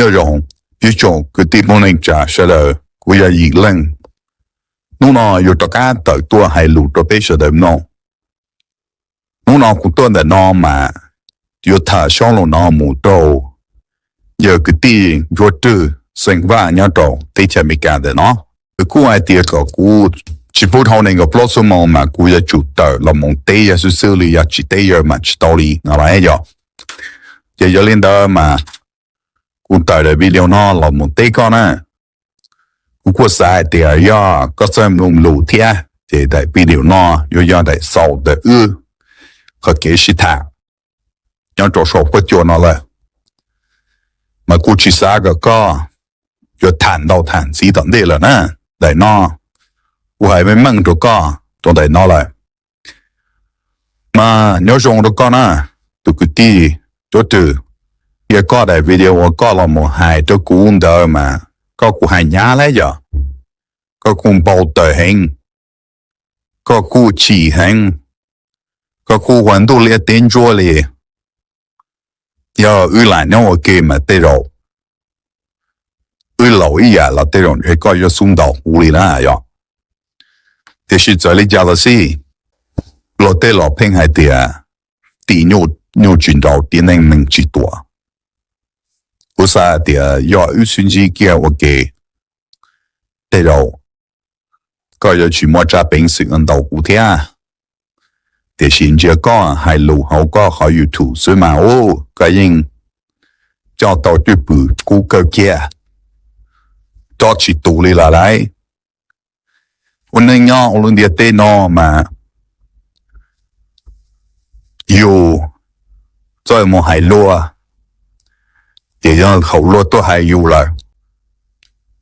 Nyob zoo ib tsoom kwv tij Hmoob neej tsa sawv daws, kuv yog Yim Leej. Hnub no yuav rov qab tawm tuaj hais lus rau peb sawv daws mloog. Hnub no kuv tuaj ntawm no mas yuav tham xov lus no mus rau yawg kwv tij Ntsuab Rwg xeem Vaj nyob rau teb chaws Amelikas ntawm no. Nws kuj hais tias kom kuv tsis pub dhau nees nkaum plaub xuab moos mas kuv yuav tsum tawm los mus teb yawg xwb xwb li, yog tsis teb yawg mas tsis tau li no los yog. Ces yog li ntawd mas kuv tawm daim video no los mus teb koj na. Kuv kuj xav hais tias yog koj txawj mloog lus thiab ces daim video no yuav yog daim xaus ntawm wb qhov kev sib tham nyob rau saum huab cua no lawm. Mas kuv tsis xav kom koj yuav tham ntau tham ntxiv tom ntej lawm na. Daim no kuv hais meej meej rau koj rau ntawm no lawm. Mas nyob zoo rau koj na, tus kwv tij Ntsuab Rwg. Yog koj daim video uas koj los mus hais rau kuv ntawd mas koj kuj hais hnyav lawm yog, koj kuj npau taws heev, koj kuj chim heev, koj kuj ua ntuj liab teb ntsuab li. Yog wb lam nyob ua ke mas tej zaum wb laus ib yam los tej zaum ntshe koj yuav xub ntaus kuv li na yog. Tiam sis txawm li cas los xij, luag tej los pheej hais tias tim nyuj tsis nraus, tim neej neeg tsis tuam. Kuv xav tias yog wb sib ntsib kiag ua ke, tej zaum koj yuav tsis muaj tsab peev xwm ntaus kuv thiab. Tiam sis ntsia koj hais lus hauv koj qhov YouTube xwb mas ub, koj yeej coj tau cwj pwm kub kawg kiag, coj tsis tu li lawm lauj. Ua neej nyob ua lub ntiaj teb no mas yus txawj mus hais luag, ces yog thaum luag tuaj hais yus lawm,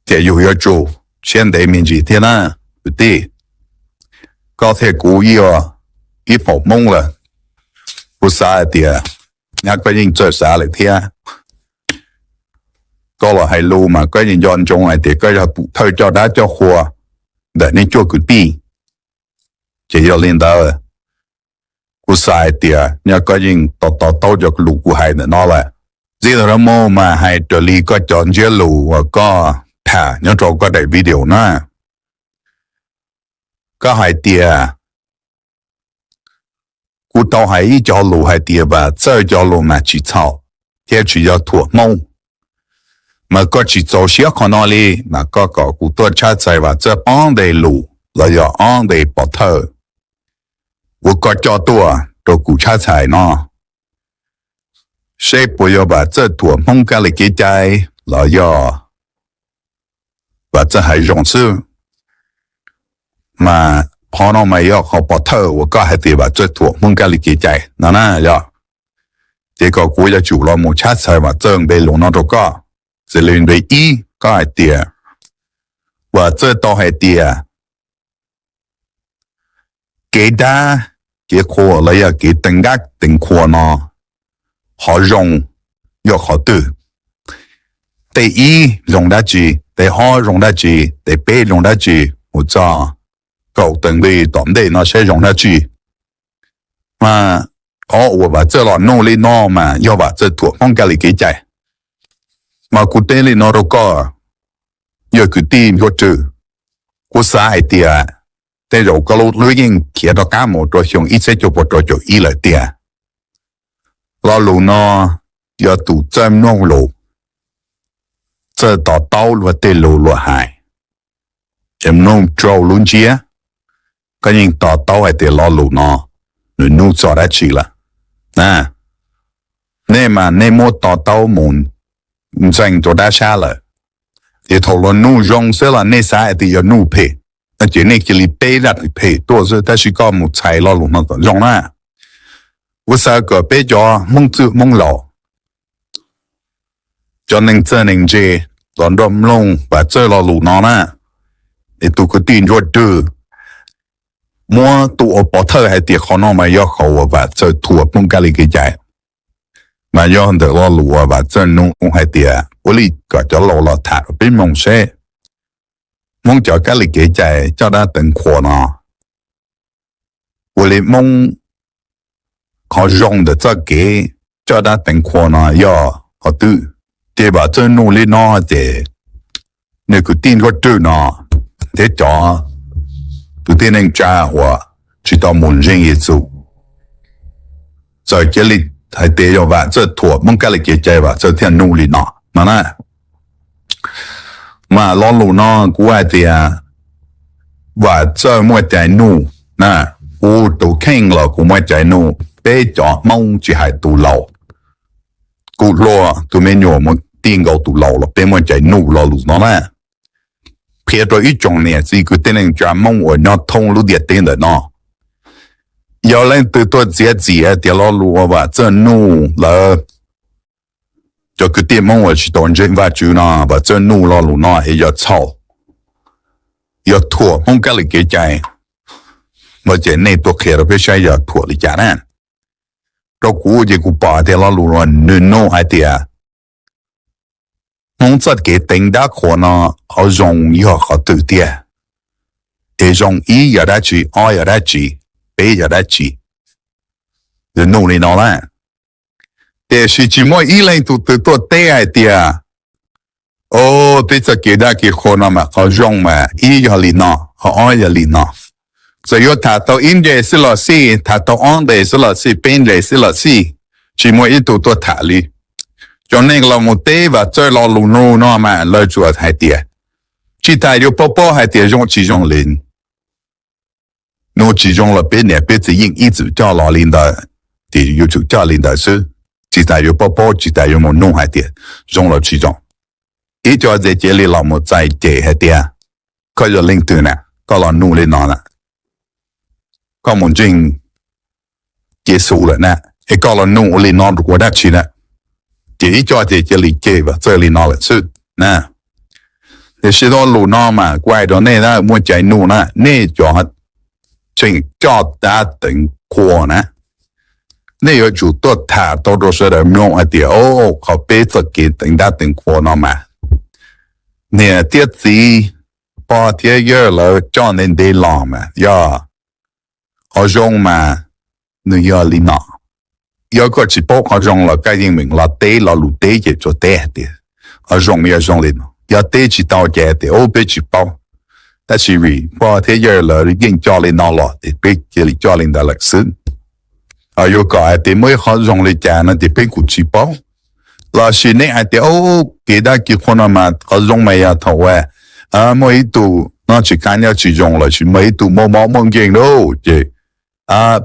ces yus yuav tsum siab ntev me ntsis thiab na kwv tij. Koj thiab kuv ib phaum Hmoob lawm, kuv xav hais tias nyab koj yeej txawj xav lawm thiab. Koj los hais lus mas koj yeej nco ntsoov hais tias koj yog tus thawj coj dab coj qhua ntawm nej cuaj kwv tij. Ces yog li ntawd, kuv xav hais tias nyab koj yeej to to taub cov lus kuv hais ntawm no lawm. Txij thaum no mus mas hais raws li koj cov ntsiab lus uas koj tham nyob rau koj daim video na. Koj hais tias, kuv tau hais ib co lus hais tias Vam Txawj cov lus mas tsis txhaum thiab tsis yog thuam Hmoob. Mas koj tsis txaus siab qhov no li, mas koj kom kuv tuaj tshab txhais Vam Txawj ob nte lus los yog ob nte pov thawj uas koj coj tuaj rau kuv tshab txhais no, seb puas yog Vam Txawj thuam Hmoob kab li kev cai los yog Vam Txawj hais zoo xwb. Mas qhov no mas yog qhov pov thawj uas koj hais tias Vam Txawj thuam Hmoob kab li kev cai no na yog. Ces kom kuv yuav tsum los mus tshab txhais Vam Txawj npe lus no rau koj. Xws li npe ib, koj hais tias Vam Txawj tau hais tias kev dab kev qhua los yog kev teev dab teev qhua no, qhov zoo yog qhov twg? Tej ib zoo dab tsi, tej ob zoo dab tsi, tej peb zoo dab tsi, mus txog kaum tawm nqi tom ntej no saib zoo dab tsi? Mas qhov uas Vam Txawj los nug li no mas yog Vam Txawj thuam Hmoob kab li kev cai. Mas kuv teb li no rau koj, yog kwv tij Ntsuab Rwg, kuv xav hais tias tej zaum koj lub hlwb yeej khiav rov qab mus rau xyoo ib txhiab cuaj puas rau caum ib lawm tiag. Lo lus no yog tus txawj mloog lus, txawj to taub luag tej lus luag hais, ces mloog rau lub ntsiab, koj yeej to taub hais tias lo lus no nws nug txog dab tsi lawm. Nej mas nej muab to taub mus ntxees rau dab sab lawm, ces thaum luag nug zoo xwb los nej xav hais tias yog nug phem, ces nej cia li peb zaj phem tuaj xwb, tab sis koj mus txhais lo lus no kom zoo na. Kuv xav kom peb cov Hmoob txwj Hmoob laus, cov neeg txawj neeg ntse los nrog mloog Vam Txawj lo lus no na. Es tus kwv tij Ntsuab Rwg muab tua ua pov thawj hais tias qhov no mas yog qhov uas Vam Txawj thuam Hmoob kab li kev cai. Mas yog ntawm lo lus uas Vam Txawj nug hais tias ua li kom cov laus los tham rau peb mloog seb Hmoob cov kab li kev cai coj dab teev qhua no, ua li Hmoob qhov zoo ntawm txoj kev coj dab teev qhua no yog qhov twg, Ces Vam Txawj nug li no tias, nws kwv tij Nkuaj Rwj no thiab cov kwv tij neej tsa uas tsis tau mus ntseeg Yexus, txawm cia li hais tias yog Vam Txawj thuam Hmoob kab li kev cai Vam Txawj thiaj nug li no no na. Mas lo lus no kuv hais tias Vam Txawj muaj cai nug na, kuv tus kheej los kuv muaj cai nug, peb cov Hmoob tsis hais tus laus, kuv hluas tus me nyuam mus ti nkaus tus laus los peb muaj cai nug lo lus no na. Qhia rau ib tsoom niam txiv kwv tij neej tsa Hmoob uas nyob thoob lub ntiaj teb ntawm no, yog leej twg tuaj txiav txim hais tias lo lus uas Vam Txawj nug lawm, cov kwv tij Hmoob uas tsis tau ntseeg Vajtswv no, Vam Txawj nug lo lus no es yog txhaum, yog thuam Hmoob kab li kev cai, no ces nej tuaj qhia rau peb saib yog thuam li cas na. Rau kuv ces kuv pom tias lo lus uas nws nug hais tias Hmoob txoj kev teev dab qhuas no qhov zoo yog qhov twg tiag, es zoo ib yog dab tsi, ob yog dab tsi, peb yog dab tsi, nws nug li no na. Tiam sis tsis muaj ib leej tug twg tuaj teb hais tias, o, peb txoj kev dab kev qhua no mas qhov zoo mas ib yog li no, qhov ob yog li no. Txawm yuav tham tau ib nte xwb los xij, tham tau ob nte xwb los xij, peb nte xwb los xij, tsis muaj ib tug tuaj tham li. Cov neeg los mus teb Vam Txawj lo lus nug no mas lawv tsuas hais tias, tsis tas yuav paub paub hais tias zoo tsis zoo li. Nug tsis zoo los peb niam peb txiv yeej ib txwm coj los li ntawd, ces yuav tsum coj li ntawd xwb. Tsis tas yuav paub paub, tsis tas yuav mus nug hais tias zoo los tsis zoo. Ib co ntawd cia li los mus txais cem hais tias, koj yog leej twg na, koj los nug li no na, koj mus ntseeg Yexus lawm na, es koj los nug ua li no rau dab tsi na? Ces ib co ces cia li cem Vam Txawj li no lawm xwb na. Tiam sis lo lus no mas kuv hais rau nej na, muaj cai nug na, nej cov tseem coj dab teev qhua na, nej yuav tsum tuaj tham tau rau sawv daws mloog hais tias, o, qhov peb txoj kev teev dab teev qhua no mas niam thiab txiv, pog thiab yawg lawv coj ntev ntev los mas yog qhov zoo mas nws yog li no. Yog koj tsis paub qhov zoo los koj yeej meem los teb lo lus teb ces tsuas teb hais tias qhov zoo yog zoo li no, yog teb tsis tau ces hais tias, o, peb tsis paub. Tab sis vim pog thiab yawg lawv yeej coj li no los ces peb cia li coj li ntawd lawm xwb. Yuav kom hais tias muaj ib qhov zoo li cas no ces peb kuj tsis paub. Los sis nej hais tias, o, kev dab kev qhua no mas qhov zoo mas yog thaum uas muaj ib tug noj tsis qab nyob tsis zoo los sis muaj ib tug muaj mob muaj nkeeg lauj, ces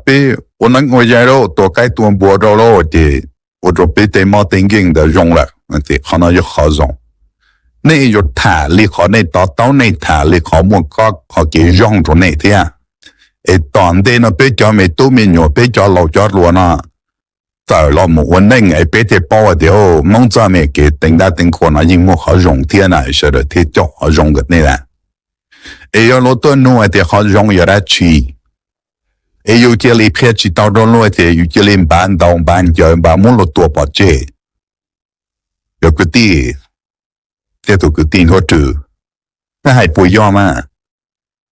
peb ua neeb ua yaig lauj, tua qaib tua npua rau lauj, ces ua rau peb tej mob tej nkeeg ntawd zoo lawm, ces qhov no yog qhov zoo. Nej yuav tham li qhov nej to taub, nej tham li qhov muaj qhov kev zoo rau nej thiab. Es tom ntej no peb cov me tub me nyuam, peb cov laus cov hluas no txawm los mus ua neej es peb thiaj paub hais tias, o, Hmoob txoj me kev teev dab teev qhua no yeej muaj qhov zoo thiab na, sawv daws thiaj coj qhov zoo kom nej na. Es yog luag tuaj nug hais tias qhov zoo yog dab tsi, es yus cia li qhia tsis tau rau luag ces yus cia li npav ntaus npav ncaws npav muab luag tua pov tseg. Cov kwv tij thiab tus kwv tij Nkuaj Rwj, nej hais puas yog mas?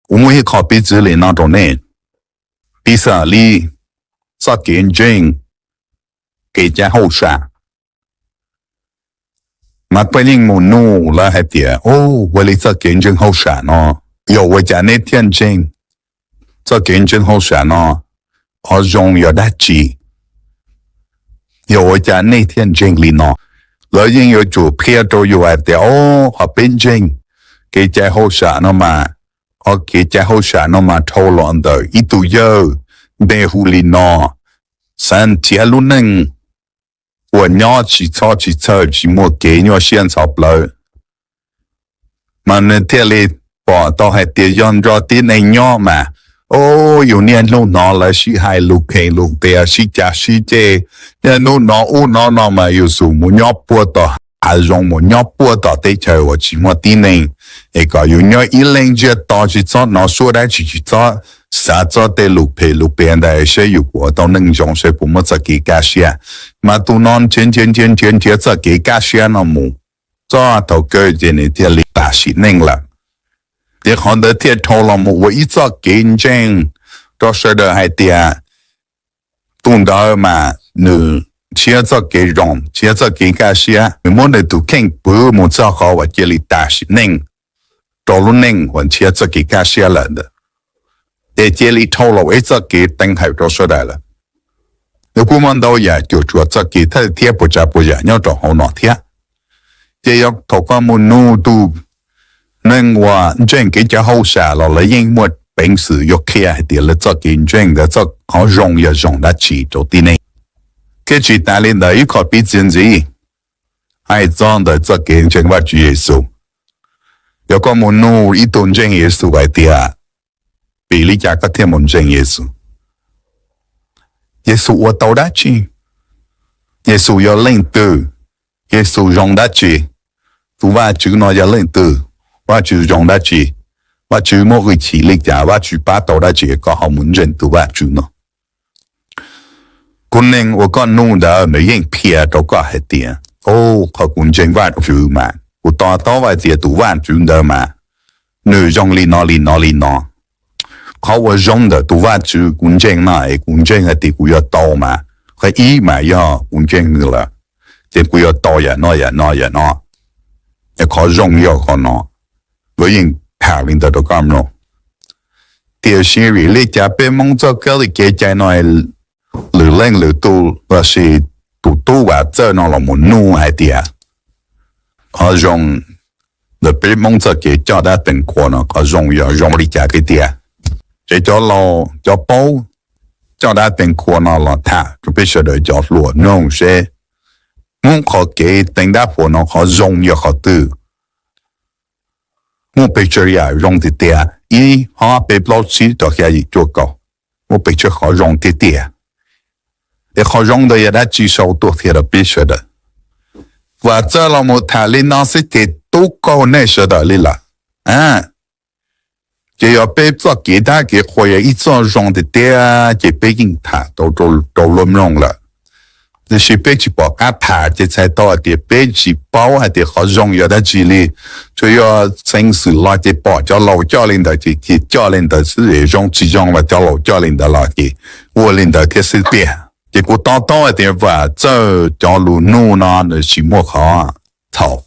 Kuv muaj ib qho piv txwv li no rau nej, piv xam li txoj kev ntseeg, kev cai hauj sam. Mas peb yeej mus nug lawv hais tias, o, ua li txoj kev ntseeg hauj sam no, yog ua cas nej thiaj ntseeg? Txoj kev ntseeg hauj sam no qhov zoo yog dab tsi? Yog ua cas nej thiaj ntseeg li no? Lawv yeej yuav tsum qhia rau yus hais tias, o, qhov peb ntseeg kev cai hauj sam no mas, qhov kev cai hauj sam no mas dhau los ntawm ib tug yawg npe hu li no, xav nrhiav lub neej uas nyob tsis txhob tsis txhawj, tsis muaj kev nyuaj siab ntxhov plawv. Mas nws thiaj li pom tau hais tias yog nrog tib neeg nyob mas, o, yus niaj hnub hnov lawv sib hais lus phem lus piav, sib cav sib ceg, niaj hnub hnov ub hnov no mas yus xum mus nyob puag tom hav zoov, mus nyob puag tom teb chaws uas tsis muaj tib neeg, es kom yus nyob ib leeg ntsiag to, tsis txhob hnov suab dab tsi, tsis txhob xav txog tej lus phem lus piav ntawd, saib yus puas ua tau neej zoo, saib puas muaj txoj kev kaj siab. Mas tus no nrhiav nrhiav nrhiav nrhiav txoj kev kaj siab no mus txog thaum kawg ces nws thiaj li tas sim neej lawm. Ces qhov ntawd thiaj dhau los mus ua ib txoj kev ntseeg rau sawv daws hais tias tus ntawd mas nws nrhiav txoj kev zoo, nrhiav txoj kev kaj siab, nws muab nws tus kheej pw mus txog qhov uas cia li tas sim neej rau lub neej uas nrhiav txoj kev kaj siab lawm ntawd. Ces cia li dhau los ib txoj kev teev hawm rau sawv daws lawm. Nws kuj muaj ntau yam cuam tshuam txoj kev thiab puas tsav puas yam nyob rau hauv no thiab. Ces yog thaum koj mus nug tus neeg uas ntseeg kev cai hauj sam los lawv yeej muaj peev xwm yuav qhia hais tias lawv txoj kev ntseeg ntawd txoj qhov zoo yog zoo dab tsi rau tib neeg. Thiab tsis tas li ntawd, ib qho piv txwv ntxiv hais txog ntawm txoj kev ntseeg Vajtswv Yexus. Yog koj mus nug ib tug ntseeg Yexus hais tias, vim li cas koj thiaj mus ntseeg Yexus? Yexus ua tau dab tsi? Yexus yog leej twg? Yexus zoo dab tsi? Tus Vajtswv no yog leej twg? Vajtswv zoo dab tsi? Vajtswv muaj hwj chim li cas? Vajtswv pab tau dab tsi koj ho mus ntseeg tus Vajtswv no? Tus neeg uas koj nug ntawd nws yeej qhia rau koj hais tias, o, qhov kuv ntseeg Vajtswv mas kuv to taub hais tias tus Vajtswv ntawd mas nws zoo li no li no li no. Qhov uas zoo ntawm tus Vajtswv kuv ntseeg no es kuv ntseeg hais tias kuv yuav tau mas, qhov ib mas yog kuv ntseeg nws lawm ces kuv yuav tau yam no yam no yam no. Es qhov zoo yog qhov no. Nkawd yeej tham li ntawd rau koj mloog. Tiam sis vim li cas peb Hmoob txoj kab li kev cai no lwm leej lwm tus lossis tus tub Vam Txawj no los mus nug hais tias qhov zoo ntawm peb Hmoob txoj kev coj dab teev qhua no qhov zoo yog zoo li cas tiag tiag? Ces cov laus cov paub coj dab teev qhua no los tham rau peb sawv daws cov hluas mloog seb Hmoob qhov kev teev dab qhua no qhov zoo yog qhov twg? Muaj pes tsawg yam zoo tiag tiag, ib ob peb plaub tsib rau xya yim cuaj kaum, muaj pes tsawg qhov zoo tiag tiag? Es qhov zoo ntawd yog dab tsi sau tuaj qhia rau peb sawv daws? Vam Txawj los mus tham li no xwb ces tub kaug nej sawv daws li lawm. Ces yog peb txoj kev dab kev qhua yog ib txoj zoo tiag tiag ces peb yeej tham tau rau luag mloog lawm. Tiam sis peb tsis pom qab tham ces txhais tau hais tias peb tsis paub hais tias qhov zoo yog dab tsi li. Tsuas yog xeev xwm los ces pom cov laus coj li ntawd ces coj li ntawd xwb, zoo tsis zoo los cov laus coj li ntawd los ces ua li ntawd thiab xwb tiag. Ces kuv to taub hais tias Vam Txawj cov lus nug no nws tsis muaj qhov txhaum,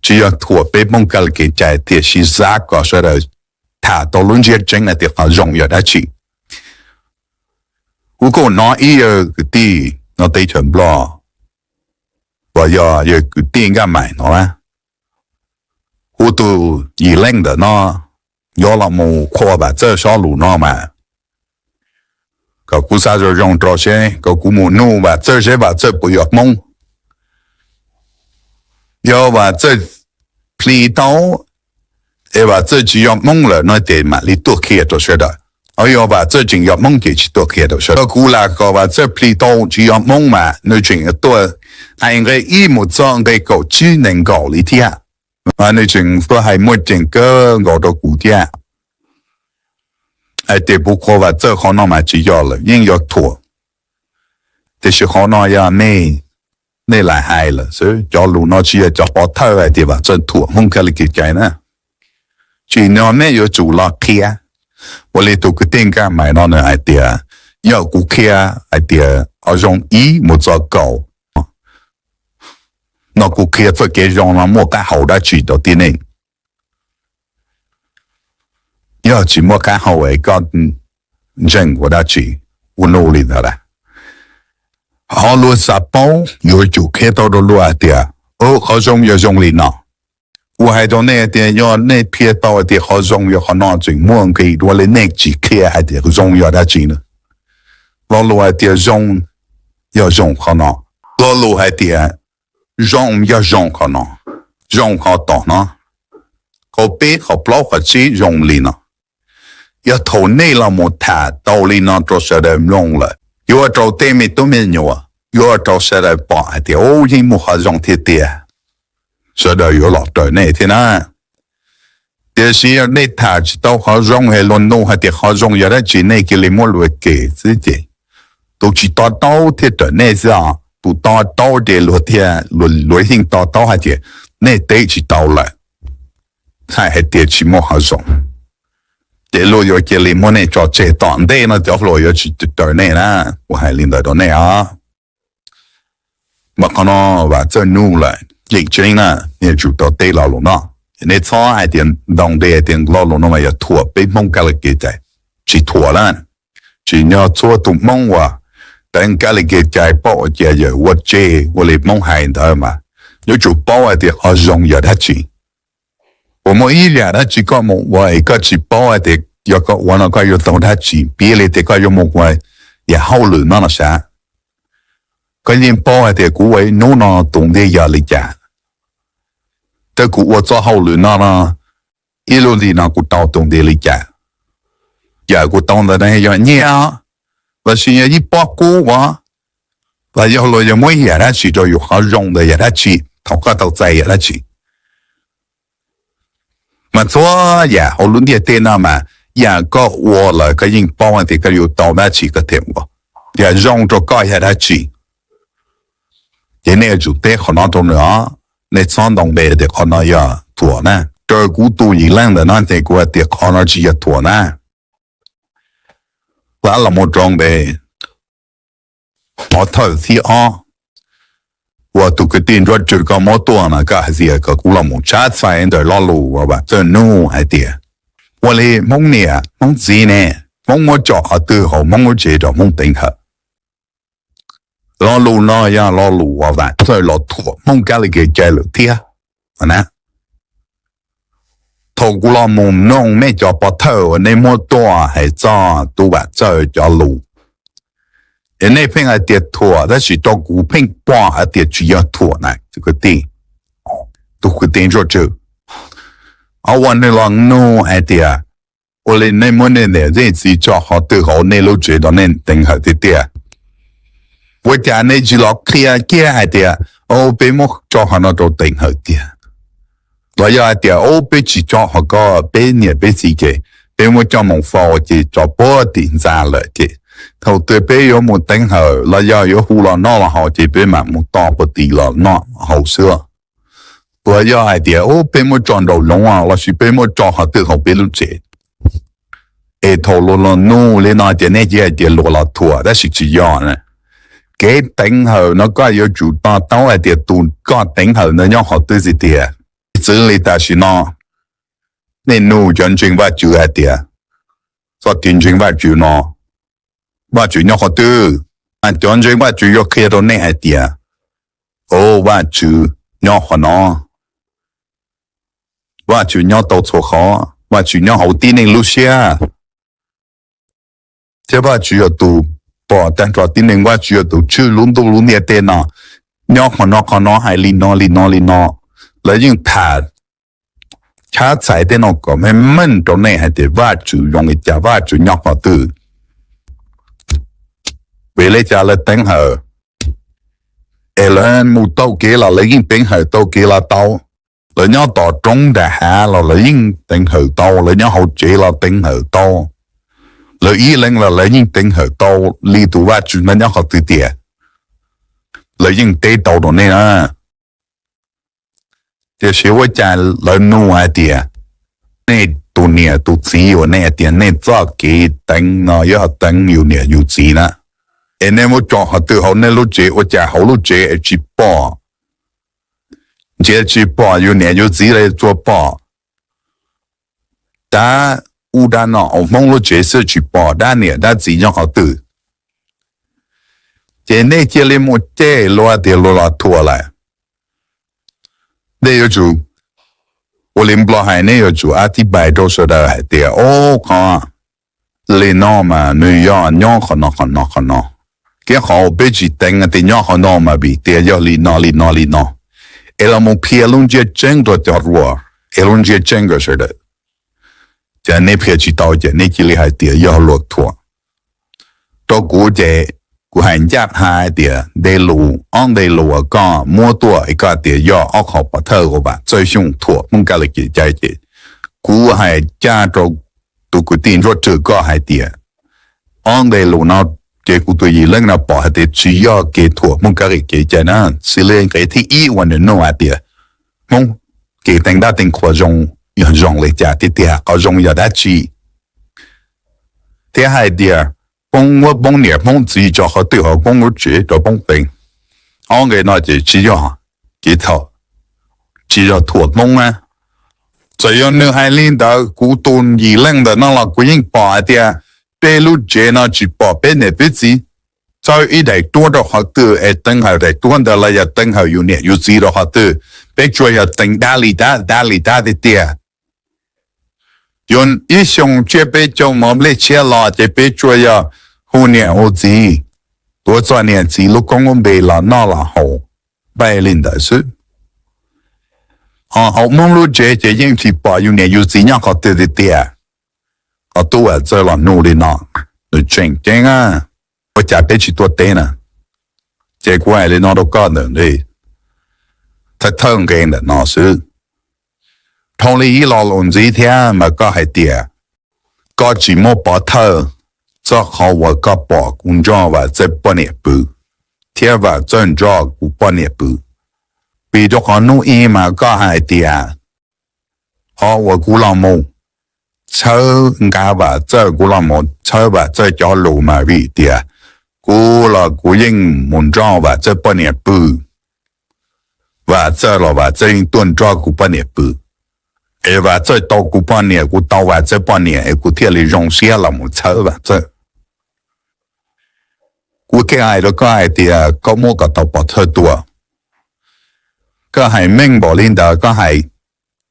tsis yog thuam peb Hmoob kab li kev cai tiam sis xav kom sawv daws tham tau lub ntsiab tseeb hais tias qhov zoo yog dab tsi. Kuv kuj hnov ib yawg kwv tij nyob teb chaws Nplog uas yog yawg kwv tij Nkaj Maim no, kuv tus yim leej ntawm no yuav los mus qhua Vam Txawj sob lus no mas kom kuv xav zoo zoo rau seb, kom kuv mus nug Vam Txawj seb Vam Txawj puas yog Hmoob. Yog Vam Txawj plhis tau es Vam Txawj tsis yog Hmoob lawm no ces mam li tuaj qhia rau sawv daws. Ho yog Vam Txawj tseem yog Hmoob ces tsis tuaj qhia rau sawv daws. Kuv lam kom Vam Txawj plhis tau tsis yog Hmoob mas nws tseem tuaj hais nqe ib mus txog nqe kaum tsib nees nkaum li thiab. Mas nws tseem tuaj hais muaj ceem kawg nkaus rau kuv thiab hais tias kuv qhua Vam Txawj qhov no mas tsis yog lawm, yeej yog thuam. Tiam sis qhov no yog nej, nej lam hais lawm xwb, cov lus no tsis yog cov pov thawj hais tias Vam Txawj thuam Hmoob kab li kev cai na. Tsis no nej yuav tsum los qhia. Ua li tus kwv tij Nkaj Maim no nws hais tias, yog kuv qhia hais tias qhov zoo ib mus txog kaum no, kuv qhia txoj kev zoo no muaj qab hau dab tsi rau tib neeg? Yog tsis muaj qab hau es koj ntseeg ua dab tsi? Ua nuj li ntawd lawm. Ho luag xav paub yuav tsum qhia tau rau luag hais tias, qhov zoo yog zoo li no. Kuv hais rau nej tias yog nej qhia tau hais tias qhov zoo yog qhov no, tseem muaj nqis dua li nej tsis qhia hais tias zoo yog dab tsi na. Lo lus hais tias zoo yog zoo qhov no. Lo lus hais tias zoo yog zoo qhov no, zoo qhov tom no, qhov peb qhov plaub qhov tsib zoo li no. Yog thaum nej los mus tham tau li no rau sawv daws mloog lawm, yuav ua rau tej me tub me nyuam, yuav ua rau sawv daws pom hais tias ub, yeej muaj qhov zoo tiag tiag, sawv daws yuav los raws nej thiab na. Tiam sis yog nej tham tsis tau qhov zoo es luag nug hais tias qhov zoo yog dab tsi nej cia li muab luag cem xwb ces tus tsis to taub thiaj raws nej xwb os. Tus to taub ces luag thiaj, luag yeej to taub hais tias nej teb tsis tau lawm, txhais hais tias tsis muaj qhov zoo. Ces luag yuav cia li muab nej tso tseg tom ntej no, cov hluas yuav tsis raws nej na. Kuv hais li ntawd rau nej os. Mas qhov no Vam Txawj nug lawm, yeem tseeb na, nej tsum tau teb lo lus no. Nej txhob hais tias ntau ntev tias lo lus no mas yog thuam peb Hmoob kab li kev cai, tsis thuam na. Tsis yog txhua tus Hmoob uas teev kab li kev cai paub ua ciav yawm ua tseg ua li Hmoob hais ntawd mas yuav tsum paub hais tias qhov zoo yog dab tsi. Uas muaj ib yam dab tsi koj mus ua es koj tsis paub hais tias yog koj ua no koj yuav tau dab tsi, piv li tias koj yuav mus ua yam hauj lwm no los sav, koj yeej paub hais tias kuv ua ib hnub no tus ntiag yog li cas, thiab kuv ua txoj hauj lwm no no ib lub li no kuv tau tus ntiag li cas. Yam kuv tau ntawd yog nyiaj los sis yog ib pob kub os, los yog luag yog muab ib yam dab tsi rau yus, qhov zoo ntawd yog dab tsi, thaum koj tau txais yam dab tsi. Mas txhua yam hauv lub ntiaj teb no mas yam koj ua lawm koj yeej paub tias koj yuav tau dab tsi koj thiaj ua, yam zoo rau koj yog dab tsi. Ces nej yuav tsum teb qhov no rau nws os, nej txhob ntau ntev tias qhov no yog thuam na. Raws kuv tus yim leej ntawm no ces kuv hais tias qhov no tsis yog thuam na. Lam los mus rau npe pov thawj thib ob uas tus kwv tij Ntsuab Tswb koj muab tuaj no, koj hais tias kom kuv los mus tshab txhais ntawm lo lus uas Vam Txawj nug hais tias ua li Hmoob niam Hmoob txiv ne, Hmoob muab tso qhov twg hauv Hmoob lub tsev rau Hmoob teev hawm. Lo lus no yog lo lus uas Vam Txawj los thuam Hmoob kab li kev cai lawm thiab na. Thaum kuv los mus mloog nej cov pov thawj uas nej muab tuaj hais txog tus Vam Txawj cov lus, es nej pheej hais tias thuam, tab sis rau kuv pheej pom hais tias tsis yog thuam na tus kwv tij, tus kwv tij Ntsuab Tswb. Qhov uas nws los nug hais tias ua li nej muab nej niam nej txiv tso qhov twg hauv nej lub tsev rau nej teev hawm tiag tiag, ua cas nej tsis los qhia kiag hais tias o peb muab tso qhov no rau teev hawm tiag, los yog hais tias o peb tsis tso qhov ko, peb niam peb txiv ces peb muab coj mus faus ces tso puag tim ntxa lawm ces thaum twg peb yuav mus teev hawm los yog yuav hu los noj los haus ces peb mam mus tos puag tim los noj haus xwb. Los yog hais tias o peb muab tso nraum zoov los sis peb muab tso qhov twg hauv peb lub tsev. Es thaum luag los nug li no ces nej cia hais tias luag los thuam, tab sis tsis yog na. Kev teev hawm no koj yuav tsum to taub hais tias tus koj teev hawm ntawd nyob qhov twg tiag tiag. Piv txwv li tam sim no nej nug cov ntseeg Vajtswv hais tias txoj kev ntseeg Vajtswv no, Vajtswv nyob qhov twg? Cov ntseeg Vajtswv yuav qhia rau nej hais tias o Vajtswv nyob qhov no, Vajtswv nyob tau txhua qhov, Vajtswv nyob hauv tib neeg lub siab, thiab Vajtswv yog tus pom tag nrho tib neeg, Vajtswv yog tus tswj lub ntuj lub ntiaj teb no. Nyob qhov no qhov no hais li no li no li no. Lawv yeej tham tshab txhais tej no kom meej meej rau nej hais tias Vajtswv zoo li cas, Vajtswv nyob qhov twg. Vim li cas lawv teev hawm? Es lawv mus tau kev los lawv yeej teev hawm tau kev los tau. Lawv nyob tom roob nram hav los lawv yeej teev hawm tau, lawv nyob hauv tsev los teev hawm tau, lawv ib leeg los lawv yeej teev hawm tau li tus Vajtswv no nyob qhov twg tiag. Lawv yeej teb tau rau nej na. Tiam sis ua cas lawv nug hais tias nej tus niam tus txiv uas nej hais tias nej txoj kev teev no yog teev yus niam yus txiv na, es nej muab tso qhov twg hauv nej lub tsev, ua cas hauv lub tsev es tsis pom, ntsia tsis pom yus niam yus txiv li, tsuas pom dab ub dab no hauv Hmoob lub tsev xwb, tsis pom dab niam dab txiv nyob qhov twg. Ces nej cia li mus cem luag tias luag los thuam lawm. Nej yuav tsum, ua li Nplog hais, nej yuav tsum a thib pais rau sawv daws hais tias o, qhov li no mas nws yog nyob qhov no qhov no qhov no, thiab qhov uas peb tsis teev tias nyob qhov no mas vim tias yog li no li no li no. Es los mus qhia lub ntsiab tseeb rau cov ruam, es lub ntsiab tseeb rau sawv daws. Ces nej qhia tsis tau ces nej cia li hais tias yog luag thuam. Rau kuv ces kuv hais ncaj qha hais tias nte lus, ob nte lus uas koj muab tuaj es koj tias yog ob qho pov thawj uas Vam Txawj Xyooj thuam Hmoob kab li kev cai ces kuv hais ncaj rau tus kwv tij Ntsuab Tswb koj hais tias ob nte lus no ces kuv tus yim leej no pom hais tias tsis yog kev thuam Hmoob kab li kev cai na. Xws li nqe thib ib uas nws nug hais tias Hmoob kev teev dab teev qhua zoo yog zoo li cas tiag tiag, qhov zoo yog dab tsi? thiab hais tias poob muab poob niam poob txiv tso qhov twg ho poob lub tsev rau poob peev. Ob nqe no ces tsis yog kev txhaum, tsis yog thuam Hmoob na. Txawm yog nws hais li ntawd, kuv tus yim leej ntawm no los kuv yeej pom hais tias peb lub tsev no tsis pom peb niam peb txiv txawb ib daim duab rau qhov twg es teev hawm daim duab ntawd los yog teev hawm yus niam yus txiv rau qhov twg. Peb tsuas yog teev dab li dab, dab li dab tiag tiag. Yuav ib xyoo tsiab peb caug mov nplej tshiab los ces peb tsuas yog hu niam hu txiv, tuav txog niam txiv lub koob lub npe los noj los haus, npaum li ntawd xwb. Hauv Hmoob lub tsev ces yeej tsis pom yus niam yus txiv nyob qhov twg tiag tiag. Ho tub Vam Txawj los nug li no, nws tseem ceeb, ua cas peb tsis tuaj teb na? Ces kuv hais li no rau koj ntawm nqe, thawj thawj nqe ntawm no xwb. Dhau li ib lo lus ntxiv thiab mas koj hais tias koj tsis muaj pov thawj txog qhov uas koj pom kuv nrog Vam Txawj poj niam pw thiab Vam Txawj nrog kuv poj niam pw. Vim rau qhov hnub ib mas koj hais tias qhov uas kuv los mus txhawb nqa Vam Txawj, kuv los mus txhawb Vam Txawj cov lus mas vim tias kuv los kuv yeej mus nrog Vam Txawj poj niam pw. Vam Txawj los Vam Txawj yeej tuaj nrog kuv poj niam pw, es Vam Txawj tau kuv poj niam, kuv tau Vam Txawj poj niam es kuv thiaj li zoo siab los mus txhawb Vam Txawj. Kuv thiaj hais rau koj hais tias koj muab kom tau pov thawj tuaj. Koj hais meej npaum li ntawd, koj hais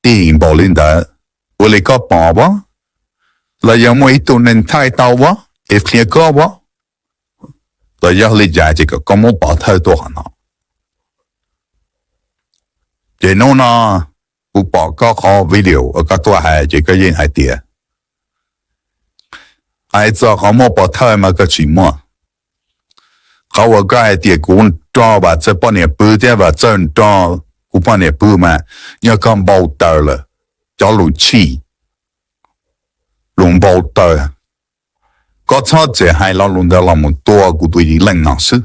tij npaum li ntawd, ua li koj pom as, los yog muaj ib tug neeg thaij tau as es qhia koj as, los yog li cas ces kom koj muab pov thawj tuaj qhov no. Ces hnub no kuv pom koj qhov video uas koj tuaj hais ces koj yeej hais tias hais txog qhov muaj pov thawj mas koj tsis muaj. Qhov uas koj hais tias kuv nrog Vam Txawj poj niam pw thiab Vam Txawj nrog kuv poj niam pw mas yog koj npau taws lawm, cov lus chim, lus npau taws. Koj txhob txwm hais lo lus ntawd los mus tua kuv tus yim leej no xwb.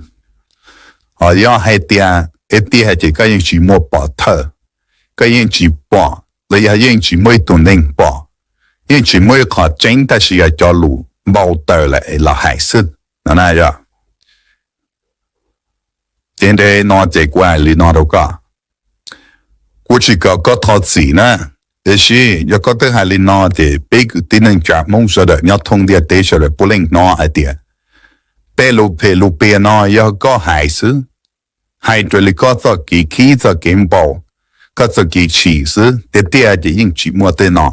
Ho yog hais tias es tiag hais tias koj yeej tsis muaj pov thawj, koj yeej tsis pom los yog yeej tsis muaj ib tug neeg pom, yeej tsis muaj ib qho tseeb tab sis yog cov lus npau taws lawm es los hais xwb no na yog. Ces nqe no ces kuv hais li no rau koj, kuv tsis kom koj thov txim na, tiam sis yog koj twb hais li no ces peb kwv tij neej tsa Hmoob sawv daws nyob thoob ntiaj teb sawv daws puav leej hnov hais tias peb lus phem lus piam no yog koj hais xwb, hais raws li koj txoj kev khib txoj kev npau, koj txoj kev chim xwb, tiag tiag ces yeej tsis muaj tej no.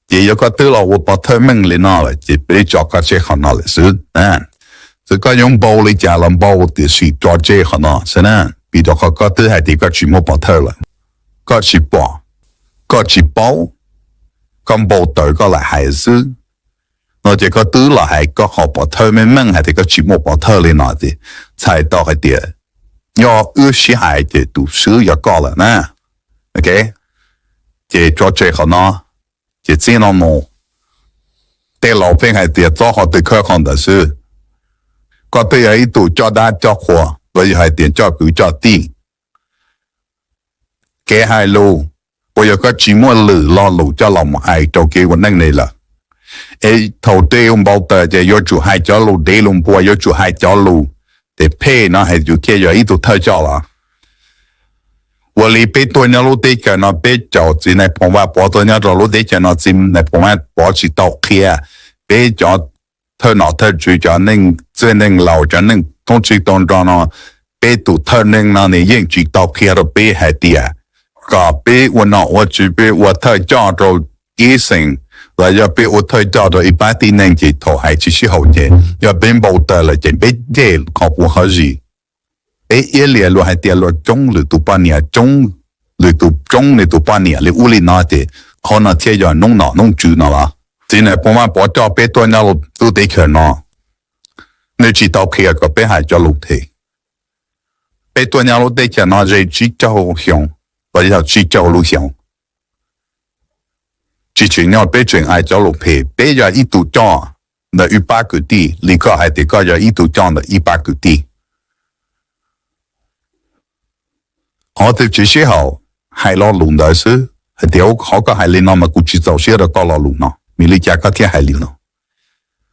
Ces yog koj twb los ua pov thawj meej li no lawm ces peb tso koj tseg qhov no lawm xwb. Txawm koj yuav npau li cas los npau tiam sis tso tseg qhov no xwb na, vim rau qhov koj twb hais tias koj tsis muaj pov thawj lawm, koj tsis pom, koj tsis paub, koj npau taws koj lam hais xwb. No ces koj twb los hais koj qhov pov thawj meej meej hais tias koj tsis muaj pov thawj li no ces txhais tau hais tias nyob wb sib hais ces tus swb yog koj lawm na. Ces tso tseg qhov no, ces txij no mus tej laus pheej hais tias txob qhov twg khawb qhov ntawd xwb. Koj twb yog ib tug coj dab coj qhua los yog hais tias coj kwv coj tij, kev hais lus, uas yog koj tsis muaj lwm lo lus coj los mus hais rau kev ua neej li lawm. Es thaum twg npau taws ces yuav tsum hais cov lus dev lus npua, yuav tsum hais cov lus ces phem no hais yus thiaj yog ib tug thawj coj los. Ua li peb tuaj nyob lub teb chaws no, peb cov txiv Nais Phoo Vaj Pov tuaj nyob rau lub teb chaws no, txiv Nais Phoo Vaj Pov tsis tau qhia peb cov thawj nom thawj tswv, cov neeg txwj neeg laus, cov neeg thoob tswv tau nro no, peb tus thawj neeg no nws yeej tsis tau qhia rau peb hais tias kom peb ua nom ua tswv, peb ua thawj coj rau ib xeem, los yog peb ua thawj coj rau ib pab tib neeg ces thaum hais tsis sib haum ces yog peb npau taws lawm ces peb nce qhov puv qhov zis. Peb iab liam luag hais tias luag tsoob lwm tus poj niam, tsoob lwm tus, tsoob nws tus poj niam li ub li no ces qhov no thiaj yog noob nom noob tswv no los? Txiv Nais Phoo Vaj Pov coj peb tuaj nyob lub teb chaws no, nws tsis tau qhia kom peb hais cov lus phem. Peb tuaj nyob lub teb chaws no ze tsib caug xyoo los yog tsib caug lub xyoo, tsis tseem nyog peb tseem hais cov lus phem, peb yog ib tug coj ntawm ib pab kwv tij li koj hais tias koj yog ib tug coj ntawm ib pab kwv tij. Qhov twg tsis sib haum, hais lo lus ntawd xwb, hais tias qhov koj hais li no mas kuv tsis txaus siab rau koj lo lus no, vim li cas koj thiaj hais li no?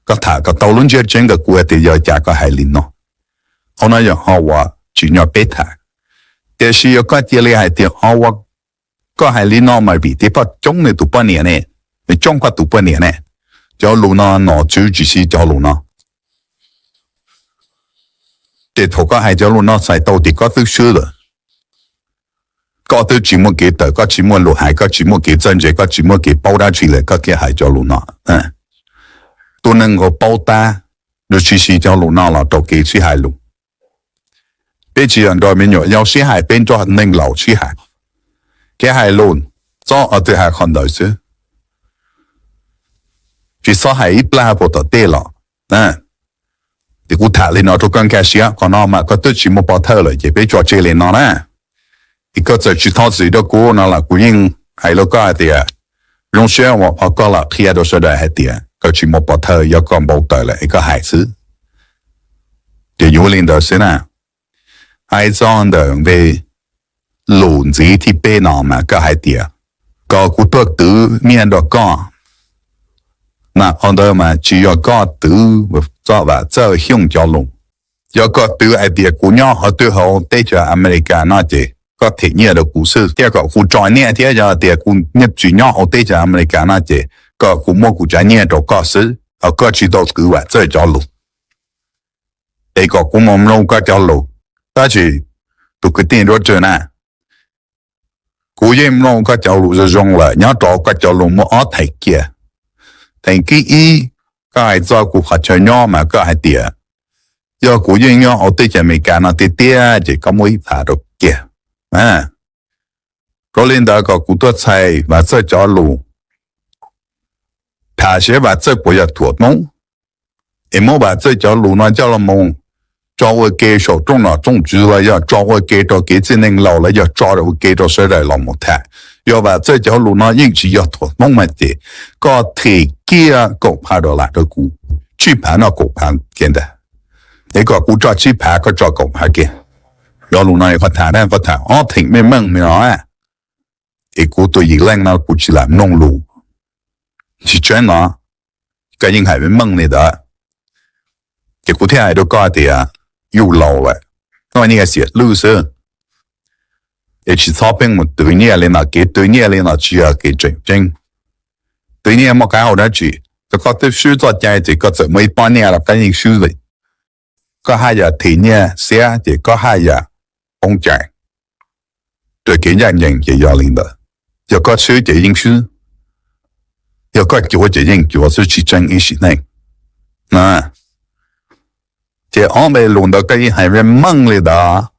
Koj tham kom tau lub ntsiab tseeb kom kuv tias yog cas koj hais li no. Qhov no yog qhov uas tsim nyog peb tham. Tiam sis yog koj cia li hais tias qhov uas koj hais li no mas vim tias koj coob nws tus poj niam ne, nws coob koj tus poj niam ne. Cov lus no nom tswv tsis siv cov lus no. Ces thaum koj hais cov lus no txhais tau tias koj twb swb lawm. Koj twb tsis muaj kev tawm, koj tsis muaj lus hais, koj tsis muaj kev txawj ntse, koj tsis muaj kev paub dab tsi lawm koj thiaj hais cov lus no. Tus neeg uas paub tab, nws tsis siv cov lus no los rau kev sib hais lus. Peb tsis yog nrog me nyuam yaus sib hais, peb nrog neeg laus sib hais. Kev hais lus txhob qhov twg hais qhov ntawd xwb, tsis txhob hais ib plag puas tom tej los. Ces kuv tham li no rau koj nkag siab, qhov no mas koj twb tsis muaj pov thawj lawm ces peb tso tseg li no na. Es koj txawm tsis thov txim rau kuv no los kuv yeej hais rau koj hais tias zoo siab uas koj los qhia rau sawv daws hais tias koj tsis muaj pov thawj, yog koj npau taws lawm es koj hais xwb. Ces yuav li ntawd xwb na. Hais txog ntawm npe lus ntxiv thib peb no mas koj hais tias kom kuv tuaj twv nyiaj rau koj, mas qhov ntawd mas tsis yog koj twv txoj Vam Txawj Xyooj cov lus. Yog koj twv hais tias kuv nyob qhov twg hauv teb chaws Amelikas no ces koj them nyiaj rau kuv xwb thiab kom kuv tso nyiaj thiab, yog tias kuv nyob tsis nyob hauv teb chaws Amelikas no ces kom kuv muab kuv tsav nyiaj rau koj xwb, ho koj tsis tau twv Vam Txawj cov lus. Es kom kuv mus mloog koj cov lus. Tab sis tus kwv tij nruab rwg na, kuv yeej mloog koj cov lus zoo zoo lawm, nyob rau koj cov lus muaj ob theem kiag. Theem kib ib, koj hais txog kuv qhov chaw nyob mas koj hais tias yog kuv yeej nyob hauv teb chaws Amelikas no tiag tiag ces koj muab ib phav rau kiag. Rau li ntawd kom kuv tuaj txhais Vam Txawj cov lus, tham saib Vam Txawj puas yog thuam Hmoob, es muab Vam Txawj cov lus no coj los mus tso ua ke saum rooj nom rooj tswv los yog tso ua ke rau kev txwj neeg laus los yog tso ua ke rau sawv daws los mus tham. Yog Vam Txawj cov lus no yeej tsis yog thuam Hmoob mas ces koj them kiag kaum phav dollar rau kuv, tsib phav no kaum phav kiag ntag. Es kom kuv tso tsib phav koj tso kaum phav kiag. Cov lus no koj tham, koj tham ob theem meej meej li no, es kuv tus yim leej no kuv tsis lam mloog lus. Tsis tseeb no, koj yeej hais meej meej li ntawd. Ces kuv thiaj hais rau koj tias yus laus lawm, koj yeej xiam lwj xwb. Es tsis txhob pheej mus twv nyiaj li no, kev twv nyiaj li no tsis yog kev tseem ceeb. Twv nyiaj muaj qab hau dab tsi? Thaum koj twb swb txoj cai ces koj txawm muaj ib pob nyiaj los koj yeej swb li. Koj haj yam them nyiaj xiab ces koj haj yam poob cai. Raws kev ncaj ncees ces yog li ntawd. Yog koj swb ces yeej swb, yog koj cuav ces yeej cuav xwb, tsis tseeb ib sim neej. Ces ob npe lus ntawd koj yeej hais meej meej li ntawd.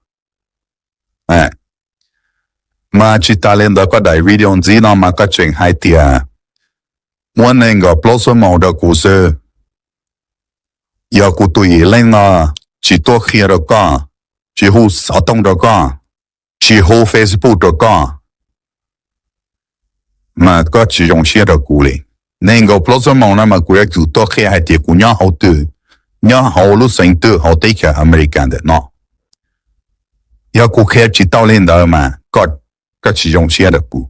Mas tsis tas li ntawd, koj daim video ntxiv no mas koj tseem hais tias muab nees nkaum plaub xuab moos rau kuv xwb. Yog kuv tus yim leej no tsis tuaj qhia rau koj, tsis hu xov tooj rau koj, tsis hu Facebook rau koj, mas koj tsis zoo siab rau kuv li. Nees nkaum plaub xuab moos no mas kuv yuav tsum tuaj qhia hais tias kuv nyob hauv twg, nyob hauv lub xeev twg hauv teb chaws Amelikas ntawm no. Yog kuv qhia tsis tau li ntawd mas koj tsis zoo siab rau kuv,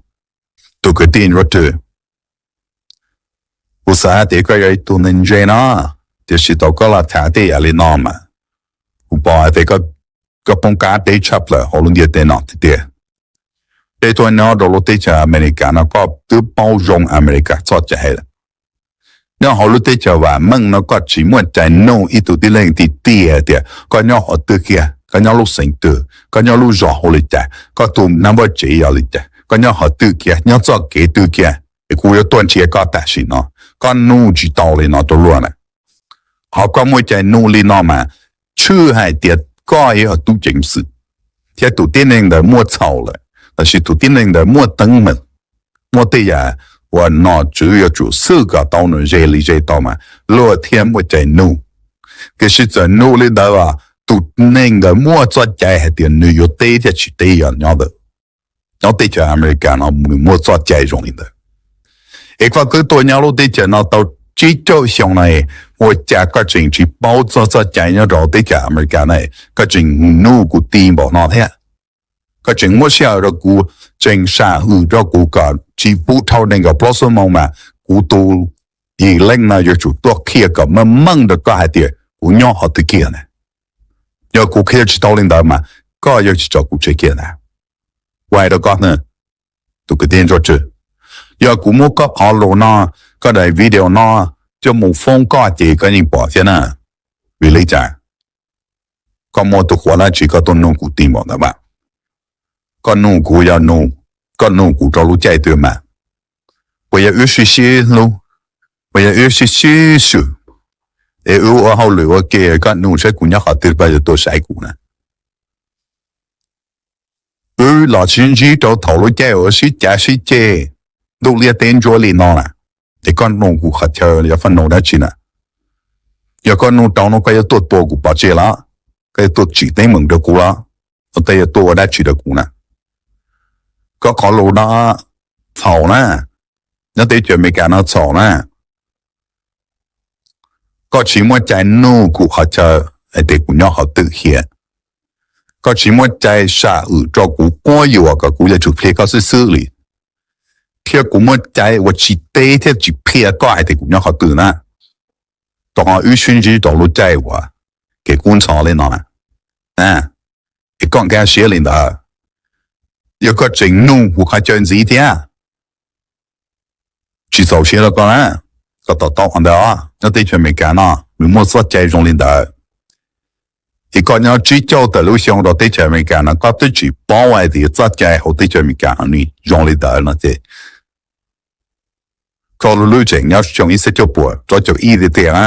tus kwv tij nruab rwg. Kuv xav hais tias koj yog ib tug neeg ntse no, tiam sis thaum koj los tham tej yam li no mas kuv pom hais tias koj poob qab teb tshaj plaws hauv lub ntiaj teb no tiag tiag. Peb tuaj nyob rau lub teb chaws Amelikas no koj twb paub zoo Amelikas txoj cai lawm. Nyob hauv lub teb chaws vam meej no koj tsis muaj cai nug ib tug tib leeg tiag tiag tias koj nyob qhov twg kiag, koj nyob lub xeev twg, koj nyob lub zos hu li cas, koj tus nab npawb tsev yog li cas, koj nyob qhov twg kiag, nyob txoj kev twg kiag, es kuv yuav tuaj nrhiav koj tam sim no. Koj nug tsis tau li no rau luag na. Ho koj muaj cai nug li no mas tshwj hais tias koj yog tub ceev xwm, thiab tus tib neeg ntawd muaj txhaum lawm, tab sis tus tib neeg ntawd muaj teeb meem, muaj tej yam uas nom tswv yuav tsum xwj kom tau nws ze li ze tau mas luag thiaj muaj cai nug. Tiam sis txawm nug li ntawd los tus neeg ntawd muaj txoj cai hais tias nws yuav teb thiab tsis teb yog nyob ntawd. Nyob teb chaws Amelikas no nws muaj txoj cai zoo li ntawd. Es koj twb tuaj nyob lub teb chaws no tau tsib caug xyoo no, ua cas koj tseem tsis paub txog txoj cai nyob rau teb chaws Amelikas na? Koj tseem nug kuv ti npaum no thiab. Koj tseem muab sij hawm rau kuv, tseem sam hwm rau kuv kom tsis pub dhau nees nkaum plaub xuab moos mas kuv tus Yim Leej no yuav tsum tuaj qhia kom meej meej rau koj hais tias kuv nyob qhov twg kiag na. Yog kuv qhia tsis tau li ntawd mas koj yuav tsis tso kuv tseg kiag na. Kuv hais rau koj, tus kwv tij ntsuag tswv, yog kuv muab koj qhov lus no, koj daim video no coj mus foob koj ces koj yeej pom thiab na. Vim li cas? Koj muaj tus qhuav dab tsi koj tuaj nug kuv ti npaum ntawd mas? Koj nug kuv yog nug, koj nug kuv rau lub caij twg mas? Puas yog wb sib sib hlub, puas yog wb sib sib swm, es wb ua hauj lwm ua ke koj nug saib kuv nyob qhov twg koj yuav tuaj saib kuv na? Wb los sib ntsib rau thaum lub caij uas sib cav sib ceg ntuj liab teb ntsuab li no na, es koj nug kuv qhov chaw yog koj nug dab tsi na? Yog koj nug rau no koj yuav tuaj tua kuv pov tseg los? Koj yuav tuaj tsim teeb meem rau kuv los? Tej yuav tuaj ua dab tsi rau kuv na? Koj qhov lus no txhaum na, nyob teb chaws Amelikas no txhaum na. Koj tsis muaj cai nug kuv qhov chaw hais tias kuv nyob qhov twg thiab. Koj tsis muaj cai sam hwm rau kuv quab yuam kom kuv yuav tsum qhia koj xwb xwb li, thiab kuv muaj cai uas tsis teb thiab tsis qhia koj hais tias kuv nyob qhov twg na. Rau qhov wb sib ntsib rau lub caij uas kev kub ntxhov li no na, es koj nkag siab li ntawd. Yog koj tseem nug kuv qhov chaw ntxiv thiab, tsis txaus siab rau koj na, koj to taub qhov ntawd os. Nyob teb chaws Amelikas no nws muaj txoj cai zoo li ntawd. Es koj nyob tsib caug tawm lub xyoo rau teb chaws Amelikas no koj twb tsis paub hais tias txoj cai hauv teb chaws Amelikas no nws zoo li ntawd no ces koj lub lub tseem nyob xyoo ib txhiab cuaj puas rau caum ib tiag tiag na.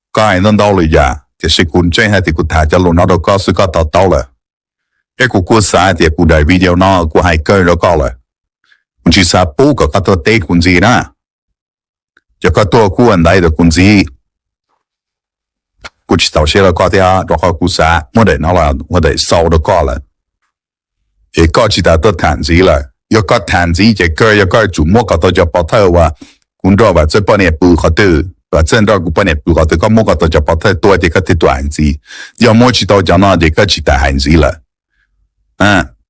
Koj hais ntau ntau lwm yam tiam sis kuv ntseeg hais tias kuv tham cov lus no rau koj xwb koj to taub lawm. Thiab kuv kuj xav hais tias kuv daim video no kuv hais kawg rau koj lawm. Kuv tsis xav pub kom koj tuaj teb kuv ntxiv na. Yog koj tuaj kuj ua ntaiv rau kuv ntxiv, kuv tsis txaus siab rau koj thiab rau qhov kuv xav muab daim no los ua daim xau rau koj lawm. Es koj tsis tas tuaj tham ntxiv lawm. Yog koj tham ntxiv ces kawg yog koj yuav tsum muab kom tau cov pov thawj uas kuv nrog Vam Txawj poj niam pw qhov twg, Vam Txawj nrog kuv poj niam pw qhov twg, koj muab kom tau cov pov thawj tuaj ces koj thiaj tuaj hais ntxiv. Yog muab tsis tau cov no ces koj tsis tas hais ntxiv lawm.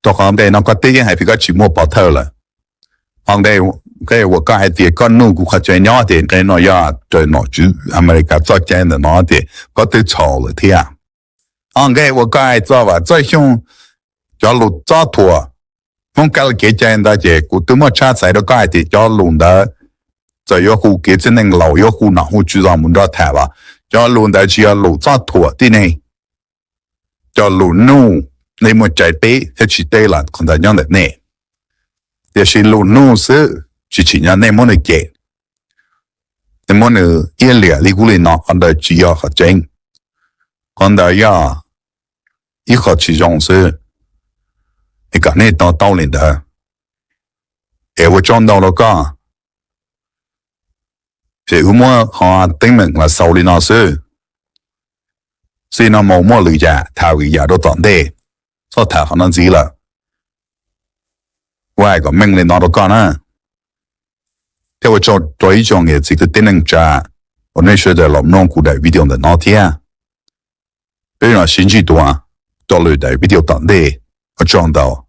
Rau qhov nqe no koj teb yeej hais tias koj tsis muaj pov thawj lawm. Ho nqe, nqe uas koj hais tias koj nug kuv qhov chaw nyob tias nqe no yog raws nom tswv Amelikas txoj cai ntawm no tias koj twb txhaum lawm thiab. Ho nqe uas koj hais txog Vam Txawj Xyooj cov lus txob thuam Hmoob Kab Li kev cai ntawd ces kuv twb muaj tshab txhais rau koj hais tias cov lus ntawd txawm yuav hu kev txiv neej laus yuav hu nom hu tswv los mus nrog tham los cov lus ntawd tsis yog lus txob thuam tib neeg. Cov lus nug nej muaj cai teb thiab tsis teb los qhov ntawd nyob ntawm nej. Tiam sis lus nug xwb tsis tsim nyog nej muab nws cem, nej muab nws iab liam li ub li no, qhov ntawd tsis yog qhov tseeb. Qhov ntawd yog ib qho tsis zoo xwb. Es kom nej to taub li ntawd. Es ua tsaug ntau rau koj. Ces wb muab qhov teeb meem los xaus li no xwb. Txij no mus muaj lwm yam tham lwm yam rau tom ntej, txhob tham qhov no ntxiv lawm. Ua hais kom meej li no rau koj na. Thiab ua tsaug rau ib tsoom niam txiv kwv tij neej tsa uas nej sawv daws los mloog kuv daim video ntawm no thiab. Peb mam sib ntsib dua rau lwm daim video tom ntej. Ua tsaug ntau.